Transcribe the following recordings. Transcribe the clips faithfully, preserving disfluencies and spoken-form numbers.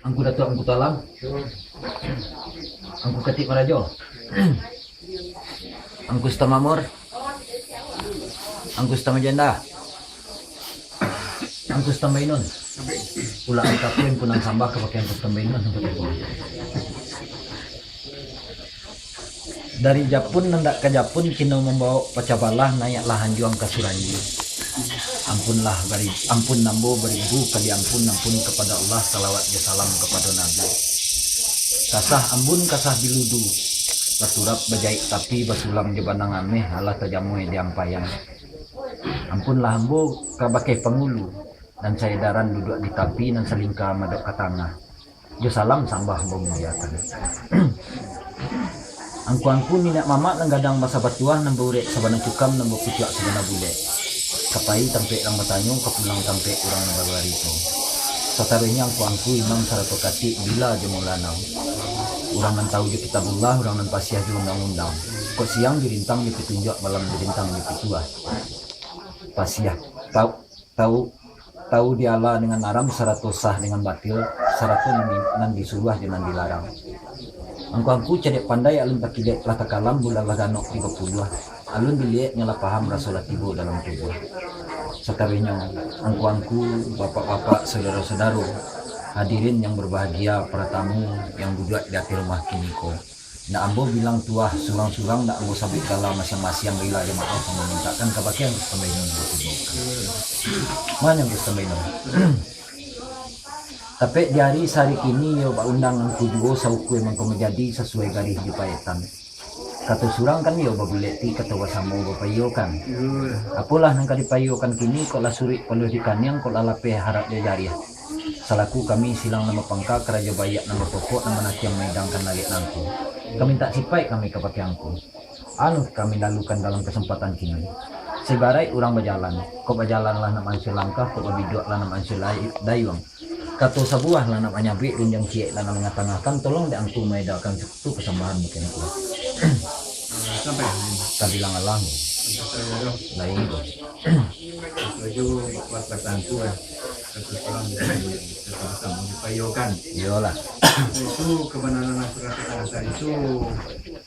Angku Datuak Angku Tualang, Angku Katik Marajo, Angku Sutan Mamur, Angku Sutan Majenda, Angku Sutan Bainun. Pulang angku pun nan sambah kabakeh Angku Sutan Bainun, Angku Tualang. Dari Japun nan dak ka Japun, kino mambawok pacah balah, naiaklah anjuang ka Suranji. Ampunlah bari-, ampun ambo baribu kali ampun, ampun kapado Allah, salawat jo salam kapado Nabi. Kasah ambun, kasah biludu, baturap bajaik tapi, basulam jo banang ameh, alah tajamui di ampaian. Ampunlah ambo kabakeh pangulu, nan saedaran duduak di tapi, nan salingka madok ka tangah. Jo salam sambah bamuliakan. Angku-angku niniak mamak nan gadang basa batuah, nan baurek sabana cukam, nan bapucuak sabana bulek. Ka pai tampek urang batanyo, ka pulang tampek urang nan babarito. Sataruihnyo angku-angku imam sarato katik, bila jo maulana. Urang nan tahu jo Kitabullah, urang nan pasiah jo undang-undang. Kok siang dirintang jo pitunjuak, malam dirintang jo pituah. Pasiah, tahu, tahu, tahu diala dengan aram, sarato sah dengan batil, sarato nan di-, nan disuruah jo nan dilarang. Angku-angku cadiak pandai, alun takilek lah takalam, bulan lah ganok tigo puluah, alun diliek nyo lah paham, raso lah tibo dalam tubuah. Sataruihnyo, angku-angku, bapak-bapak, saudaro-saudaro, hadirin yang berbahagia, para tamu yang duduak di ateh rumah kiniko. Ndak ambo bilang tuah surang-surang, ndak ambo sabuik gala masiang-masiang, bailah jo maoh, ambo mintakkan kabakeh Angku Sutan Bainun. Mano Angku Sutan Bainun? Tapek di ari sahari kini, iyo baundang angku juo, saukua mangko manjadi, sasuai garih jo paetan. Kato surang kan iyo babulek ti, kato basamo bapaiyokan. Apolah nan ka dipaiyokan kini, kok lah suruik paluah di kaniang, kok lah lapeh harap jo jariah. Salaku kami silang nan bapangka, karajo baiak nan bapokok, nan manatiang maidangkan lalek nangko. Ka mintak sipaik kami kabakeh Angku. Anu kami lalukan dalam kasempatan kini. Saibaraik urang bajalan, kok bajalan lah nak maansua langkah, kok babiduak lah nak maansua lai-, dayuang. Kato sabuah lah nak manyabuik, rundiang ciek lah nak mangatangahkan, tolong dek Angku maedakan tu pasambahan bakeh Angku. Sampai. Tabilang alang. Sampai. Lain tu. Setuju buat batangku lah. Satu orang dari satu sama dipayokan. Iyolah. Itu kebenaran yang sudah kita rasa itu,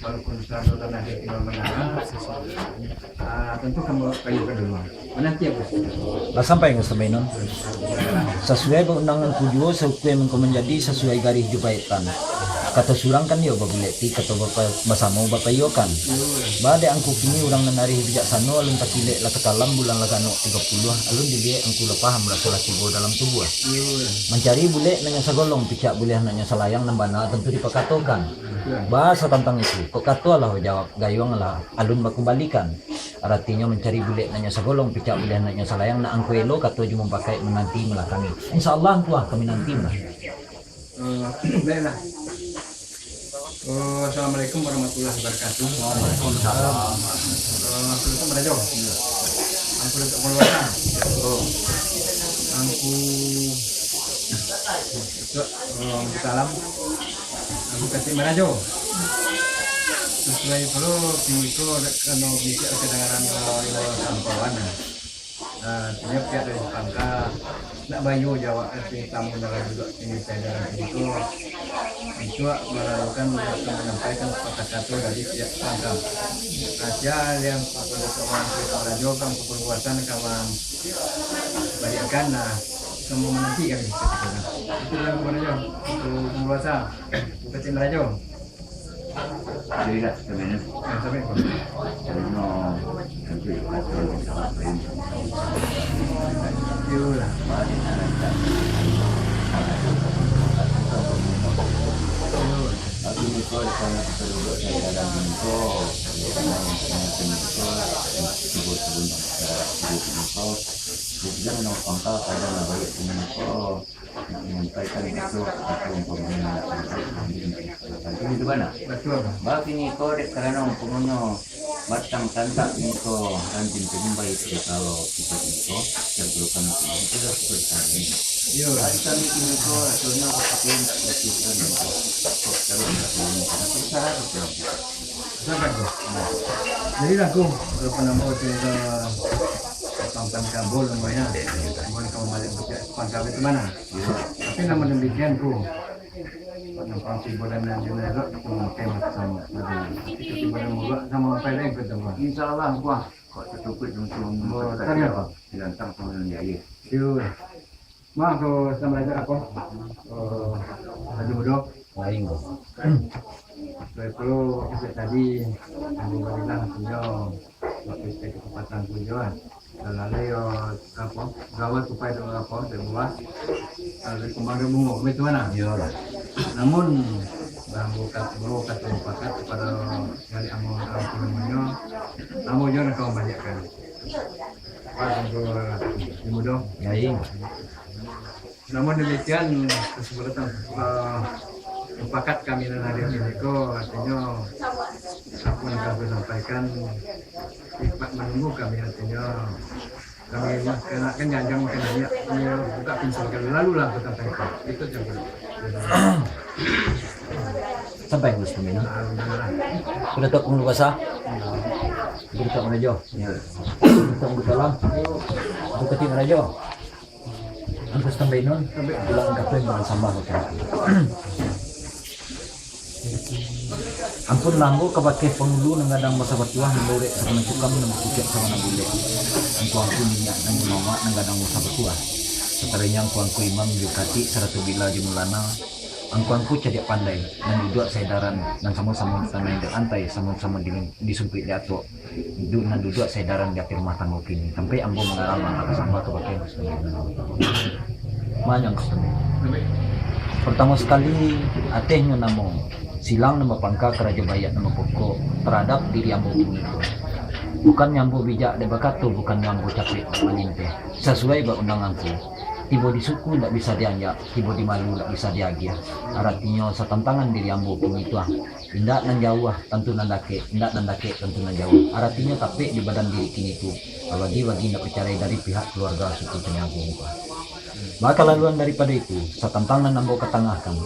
walaupun satu tanah dia tinggal menara, ah, tentu kamu payokan dulu. Menanti apa? Lah sampai Angku Sutan Bainun. Sasuai baundangan ku juo, saukua mangko manjadi, sasuai garih jo paetan. Kato surang kan iyo babulek ti, kato bapa-, basamo bapaiyokan. Ba dek Angku kini urang nan arih bijaksano, alun takilek lah takalam, bulan lah ganok tigo puluah, alun diliek Angku lah paham, raso lah tibo dalam tubuah. Mancari bulek nan nyo sagolong, picak bulek nan nyo salayang, nan bana tantu dipakatokan. Ba satantang itu, kok kato lah bajawab, gayuang lah alun bakumbalikan. Aratinyo mancari bulek nan nyo sagolong, picak bulek nan nyo salayang, nak Angku elo kato jo mupakaik, mananti malah kami. Insya Allah Angku ah, kami nanti malah. Eh, baiklah. Eh, Assalamualaikum warahmatullahi wabarakatuh. Waalaikumsalam. Eh, Assalamualaikum, Rajo. Angku Datuk Panguasa. Angku, eh, salam. Angku Katik Marajo. Sasuai pulo, kiniko dek kano bisiak kadangaran, eh, sampaian. Ah, artinyo pihak dari pangka, nak bayo jawab, eh, tamu dalam duduk sini, saya dalam sini tu, untuk melalukan, untuk menyampaikan kata-kata dari pihak pangka. Nah, sia yang kepada seorang kita rajo kan, keperluasan kawan baliakan, nah, semua menanti kami. Itu dalam kepada rajo, untuk penguasa, bukan tim rajo. Jadi lah, sebenarnya. Nah, sampai kau. Karena nanti akan sangat lain. Iyolah. Tapi ni kau dekat nak kita duduk saya dalam ni kau. Dia kena yang kena kena kau. Tiba-tiba nak kita tiba-tiba kau. Dia bilang nak pangkal, kadang nak balik dengan kau. Nak manyampaikan itu, atau umpamanya nak sampaikan, itu di mana? Batua. Bak kini ko dek karano umpamanyo batang tantak niko ranting panimbai, kalau kito niko, cangkurukan itu, itu lah seperti tadi. Iyo. Bak kami kini ko, asalnyo kok pakai nak bersihkan niko, kok taruh nak kini, karena susah lah kok orang kita. Sabar, Ko. Jadi lah, Ko, kalau panambah cerita Pangkan Kabul namanya. Bukan kamu balik ke Pangkal itu mana? Tapi namun demikian, Ko, Insya Allah, Abah. Kok tertutup langsung. Oh, tadi apa? Dilantang sama dengan air. Yo. Mak, ko sambah aja apa? Oh, tadi bodoh. Lain. Baik, kalau kita tadi, ambo balilah, artinyo, waktu kita ke tempatan tu je lah. Kalau ada yo, apa, gawat tu pai dek apa, dek buah. Kalau dek kembang dek bungo, begitu mana? Iyolah. Namun, ambo kat-, ambo kat-, sepakat kepada wali ambo, ambo namonyo, ambo jangan kau banyakkan. Pas ambo di mudo. Ya, iya. Namun demikian, kesepakatan, eh, mufakat kami nan hadir di siko, artinyo, apo nan kami sampaikan, hikmat manunggu kami, artinyo, kami mah kena kan janjang makan banyak, kami buka pintu kami lalu lah ke tempat itu. Itu saja. Sampai Gus Pemino. Ah, benar lah. Sudah tak penghulu basah? Sudah tak merajo? Ya. Sudah tak penghulu dalam? Sudah tak merajo? Angku Stambainon, pulang ka tu yang sambah bakeh. Ampun lah ambo kabakeh pangulu nan gadang basa batuah, nan lurek sakana cukam, nan bakuciak sakana bulek. Angku-angku niniak nan jumawa nan gadang basa batuah. Sataruihnyo angku-angku imam jo katik sarato bila jo mulana. Angku-angku cadiak pandai, nan duduak saedaran, nan samo-samo di tanah indak lantai, samo-samo di, disumpuik di atok. Iduik nan duduak saedaran di ateh rumah tanggo kini, sampai ambo mangarang mantah ka sambah kabakeh Gusti. Manyang Gusti. Partamo sakali, atehnyo namo, silang nan bapangka karajo baiak nan bapokok taradap diri ambo kini tu. Bukannyo ambo bijak dek bakato, bukannyo ambo capek dek malinteh. Sasuai bak undang angku, tibo di suku indak bisa dianjak, tibo di malu indak bisa diagiah. Aratinyo satantangan diri ambo kini tu ah. Indak nan jauah, tantu nan dakek, indak nan dakek, tantu nan jauah. Aratinyo tapek di badan diri kini tu, bagi-bagi indak bacarai dari pihak kaluarga suku Caniago ko. Baka laluan daripado itu, satantang nan ambo katangahkan,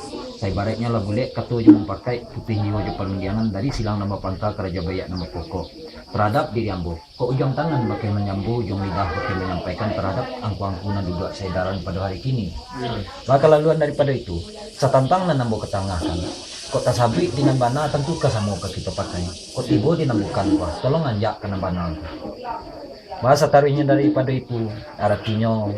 saibaraiknyo lah bulek kato jo mumpakaik, putiah iyo jo parundiangan dari silang nan bapangka karajo baiak nan bapokok taradap diri ambo. Kok ujuang tangan bakeh manyambo, ujuang lidah bakeh manyampaikan taradap angku-angku nan duduak saedaran pado hari kini. Baka laluan daripado itu, satantang nan ambo katangahkan, kok tasabuik di nan bana, tantu ka samo ka kito pakai. Kok tibo di nan bukan, wah, tolong anjak ka nan bana. Baka sataruihnyo daripado itu, aratinyo,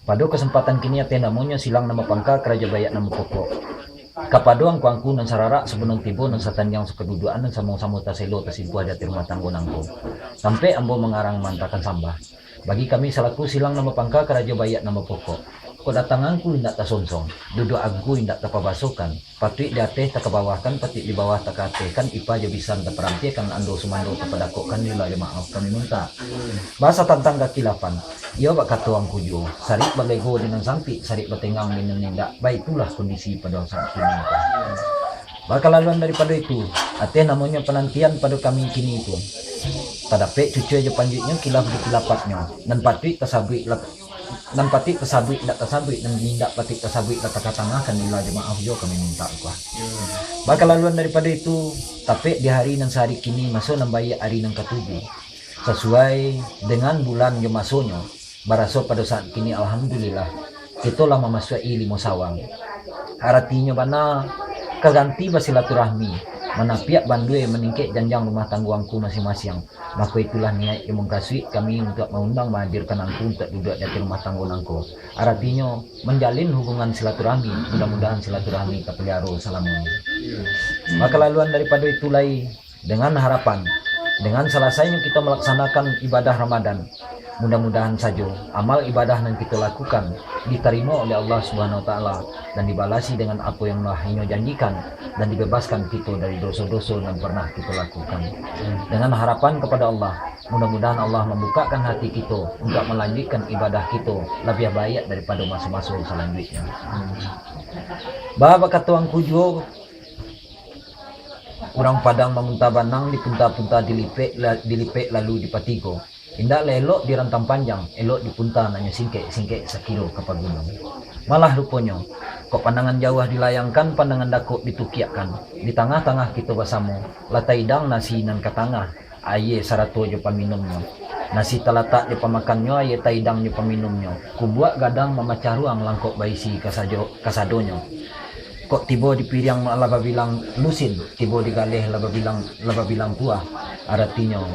pado kasempatan kini ateh namonyo silang nan bapangka karajo baiak nan bapokok. Kapado angku-angku nan sararak sabalun tibo, nan satandiang sakaduduakan, nan samo-samo taselo tasimpuah di ateh rumah tanggo nangko. Sampai ambo mangarang maantahkan sambah. Bagi kami salaku silang nan bapangka karajo baiak nan bapokok. Kok datang angku indak tasonsong, duduak angku indak tapabasokan, patuik di ateh takabawahkan, patuik di bawah takaatehkan, ipa jo bisan taparampiakan, ando sumando tapadakokkan, lila jo maaf kami mintak. Baka satantang kakilafan, iyo bak kato angku juo, sarik balego di nan sampik, sarik batenggang di nan indak, baitulah kondisi pado saat kini tu. Baka laluan daripado itu, ateh namonyo panantian pado kami kini tu, tadapek cucua jo panjuiknyo, kilaf jo kilapatnyo, nan patuik tasabuik lah, nan patuik tasabuik indak tasabuik, nan indak patuik tasabuik lah takatangahkan, lila jo maaf juo kami mintak ko. Baka laluan daripado itu, tapek di hari nan sahari kini, maso nan baiak ari nan katuju. Sasuai dengan bulan jo masonyo, baraso pado saat kini, alhamdulillah, kito lah mamasuak-i limo sawang. Aratinyo bana, ka ganti basilaturahmi, manapiak bandua, maningkek janjang rumah tanggo angku masiang-masiang. Mako itulah niaik jo mukasuik kami untuak maundang, mahadirkan angku untuak duduak di ateh rumah tanggo nangko. Aratinyo, manjalin hubungan silaturahmi, mudah-mudahan silaturahmi tapaliaro salamonyo. Baka laluan daripado itu lai, dengan harapan, dengan salasainyo kito malaksanakan ibadah Ramadan, mudah-mudahan sajo amal ibadah nan kito lakukan ditarimo oleh Allah Subhanahu Wa Taala dan dibalasi dengan apo yang lah Inyo janjikan, dan dibebaskan kito dari doso-doso nan pernah kito lakukan. Dengan harapan kapado Allah, mudah-mudahan Allah mambukakan hati kito untuak malanjuikkan ibadah kito labiah baiak daripado maso-maso salanjuiknyo. Baa bakato angku juo, urang Padang mamunta banang, dipunta-punta, dilipek la-, dilipek lalu dipatigo. Indak lah elok dirantang panjang, elok dipunta nan nyo singkek, singkek sakiro ka pagunuang. Malah ruponyo, kok pandangan jauah dilayangkan, pandangan dakok ditukiakkan, di tangah-tangah kito basamo, lah taidang nasi nan ka tangah, aia sarato jo paminumnyo. Nasi talatak jo pamakannyo, aia taidang jo paminumnyo. Kubuak gadang mamacah ruang, langkok baisi kasajo-, kasadonyo. Kok tibo di piriang lah babilang lusin, tibo di galeh lah babilang, lah babilang kuah. Aratinyo,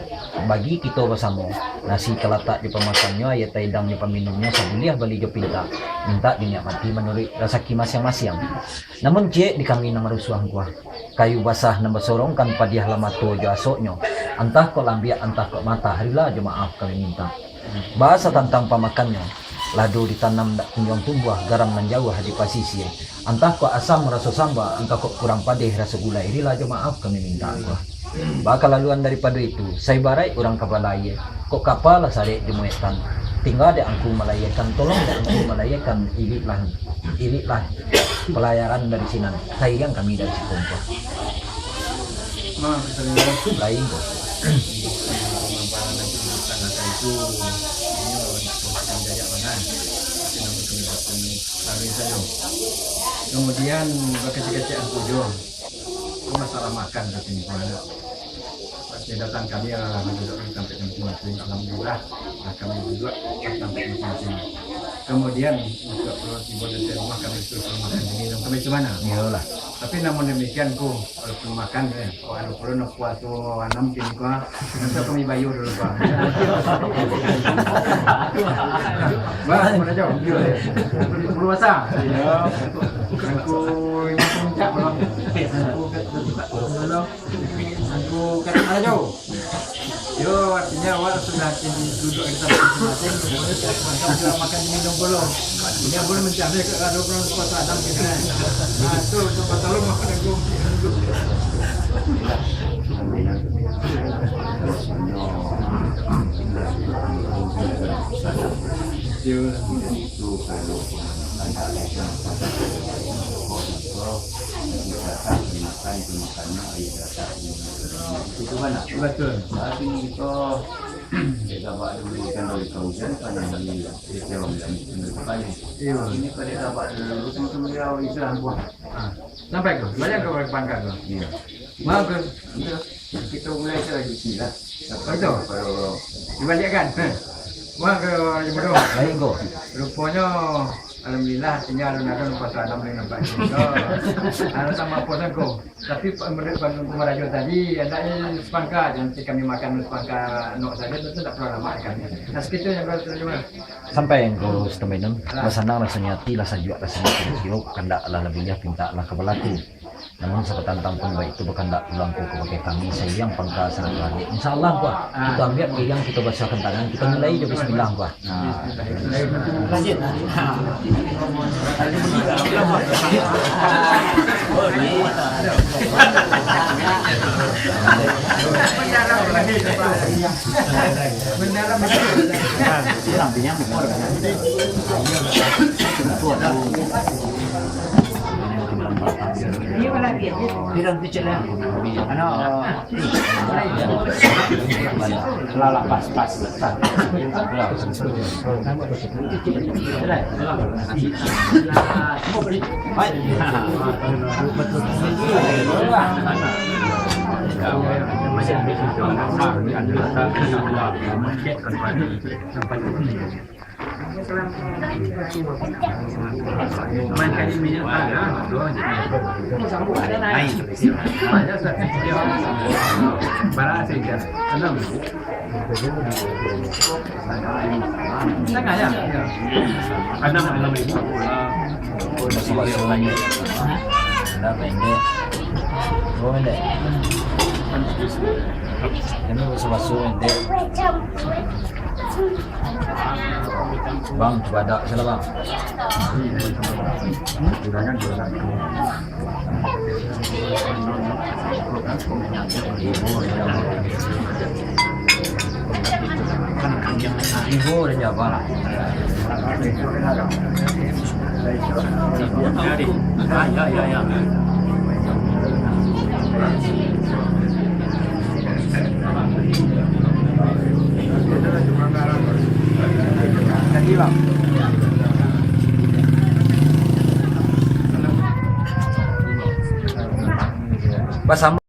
bagi kito basamo, nasi ka latak jo pamakannyo, aia taidang jo paminumnyo, sabuliah bali jo pintak, mintak dinikmati manuruik rasaki masiang-masiang. Namun ciek di kami nan marusuah kuah. Kayu basah nan basorongkan padiah lah mato jo asoknyo, antah kok lambiak, antah kok matah, rila jo maaf kami mintak. Baa satantang pamakannyo, lado ditanam dak kunjuang tumbuah, garam nan jauah di pasisia, antah kok asam raso samba, antah kok kurang padeh raso gulai, rila jo maaf kami mintak kuah. Baa kalaluan daripado itu, saibaraik urang ka balaia, kok kapa lah sarek jo muetan, tingga dek angku malaiakan, tolong dek angku malaiakan, iliklah, iliklah palayaran dari sinan, sairiang kami dari siko kuah. Nah, kita lihat. Lain ko. Pemaparan dan penjelasan data itu, ini orang yang jajak mana? Kita nak berpendapat lalu saja. Kemudian, berkecil-kecil angku jo. Itu masalah makan katanya, Pak. Pas dia datang kami, ah, duduk di tempat masing-masing. Alhamdulillah, ah, kami duduk di tempat masing-masing. Kemudian, untuk perlu tiba dari rumah, kami suruh makan di minum. Kami cuma nak. Iyalah. Tapi namun demikian, ku, walaupun makan, eh, kok anu, perlu nak puas tu, anam kini, ku, ah. Nanti kami bayar dulu, Pak. Bah, mana jauh? Perlu masa? Iya. Aku ingat puncak, belum. Aku kat, kat, kat, belum. Sangko ka rajo. Yo, artinya awak sudah kini duduk di tempat masing-masing, kemudian sudah makan di minum pulo. Artinya, boleh mencari ke rajo pulang sepatu Adam gitu kan. Nah, itu tempat tolong makan aku. Yo. Itu kan nak. Betul. Tapi kito, dek gabak dulu ikan dari kaujan, kan dari kecewa bilang itu dari kepala. Iyo. Ini pada gabak dulu, sama-sama dia Islam, buah. Ah, sampai tu. Banyak ke pangkat tu? Iya. Maka, kito mulai saja di sini lah. Betul. Kalau dibalikkan. Wah, ke Raja Bodoh. Baik, Ngku. Ruponyo, alhamdulillah, tinggal alun-alun puasa anam bulan nampak. Anu sama puasa, Ngku. Tapi, pa-, menurut Ngku Marajo tadi, andaknyo sepangka, nanti kami makan sepangka nok saja, tentu tak perlu lama kan. Nah, sekitu yang baru terjemah. Sampai, Ngku Sitambah Inun. Lah sanang rasonyo ati, lah sajuak rasonyo ati, kandak lah labiah, pintak lah ka balaku. Namun, sapatantang pun baitu, bakandak pulang ko kabake kami, sairiang pangka sanak baliak. Insya Allah, Ngku. Kito ambiak piriang, kito basuahkan tangan, kito mulai jo bismillah, Ngku. Nah. Ini mana dia? Pirang kecil ya? Ano? Lah, lah, pas, pas. Bang, cuba dak salah, Bang. Ibu dah jawab lah. Ya, ya, ya, ya. Basama.